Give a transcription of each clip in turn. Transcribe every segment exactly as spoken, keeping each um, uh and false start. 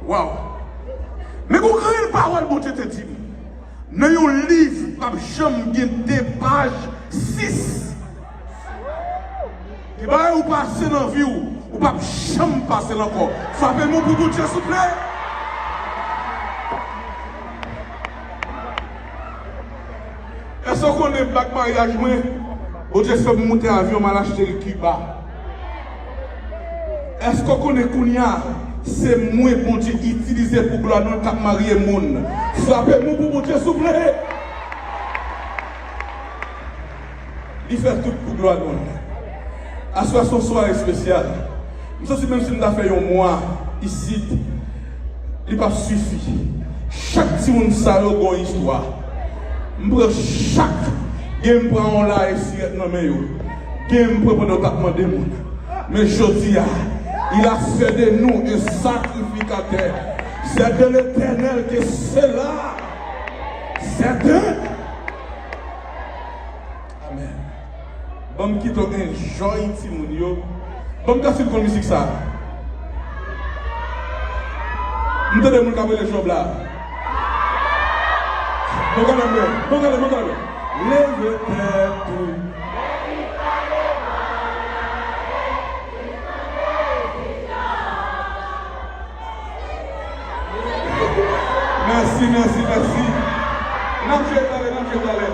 Waw! Men gon grenn pawòl Bondye te di m. Nan yon liv, p ap janm gen de paj sis. Gen bagay ou pase nan vi w, ou p ap janm pase l ankò. Frape men w pou Bondye, souple. Èske w konnen bag maryaj mwen, Bondye fè m moute avyon, m al achte l Kiba? Èske w konnen kounye a, se mwen Bondye itilize pou glwa non l k ap marye moun? Frape men w pou Bondye, souple. Li fè tout pou glwa non l. Aswè a se yon sware espesyal. M santi menm si m ta fè yon mwa isit, li p ap sifi. Chak timoun sa yo gen yon istwa. M pran chak, gen m pran yon laye sirèt nan men yo. Gen m pran pandan yo t ap mande moun. Men jodi a, il a fait de nous un sacrificateur. C'est de l'Éternel que cela. C'est de Amen. Ban m kite w enjoy timoun yo. Ban m gade si l konn mizik sa. M tande moun k ap rele Jòb la. Bon gade m, bon gade, bon gade. Leve tèt ou. Mèsi, mèsi, mèsi. N ap jwe talè, n ap jwe talè.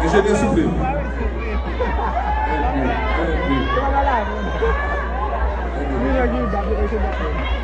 Enjenyè, souple. Enjenyè, enjenyè.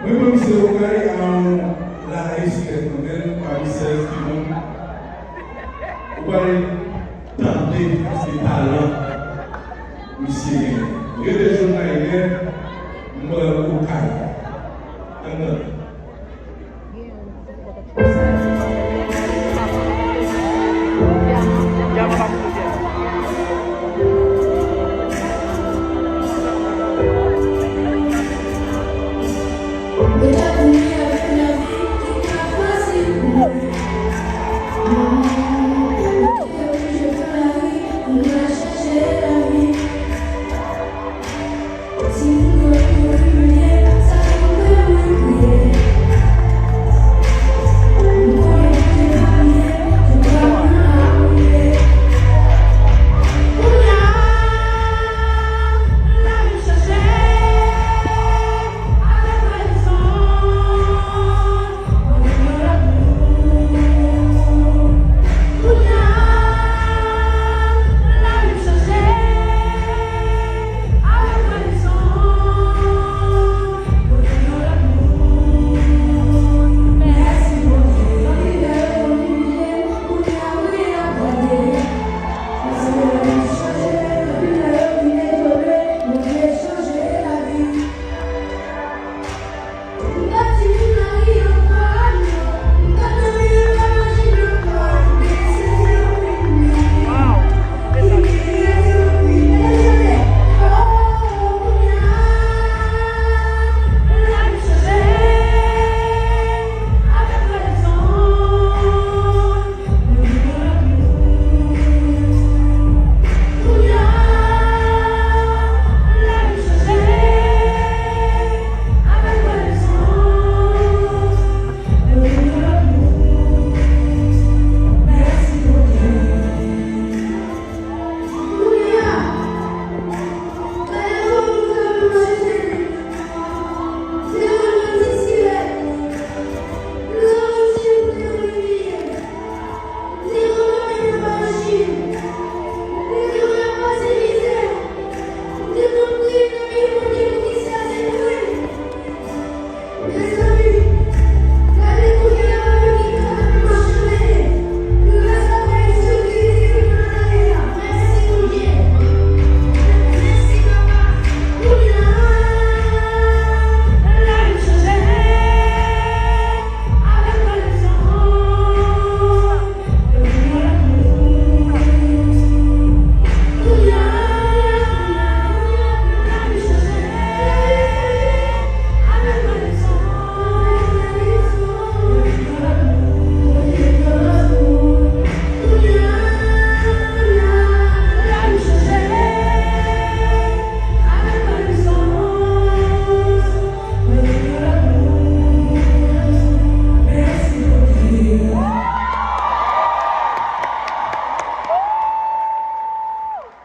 Mwen, mwen, misye Okay a yon larespè kanmenm pami sèz timoun. Ou pral tande kantite talan misye genyen. Rele Jonaï, m pral Okay. Ann tande.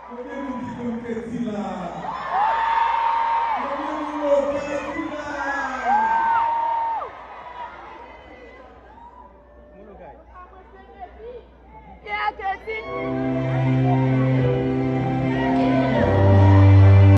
Konbyen moun ki konn Ketty la? Konbyen moun Okay ki la? Moun Okay. Ki a Ketty?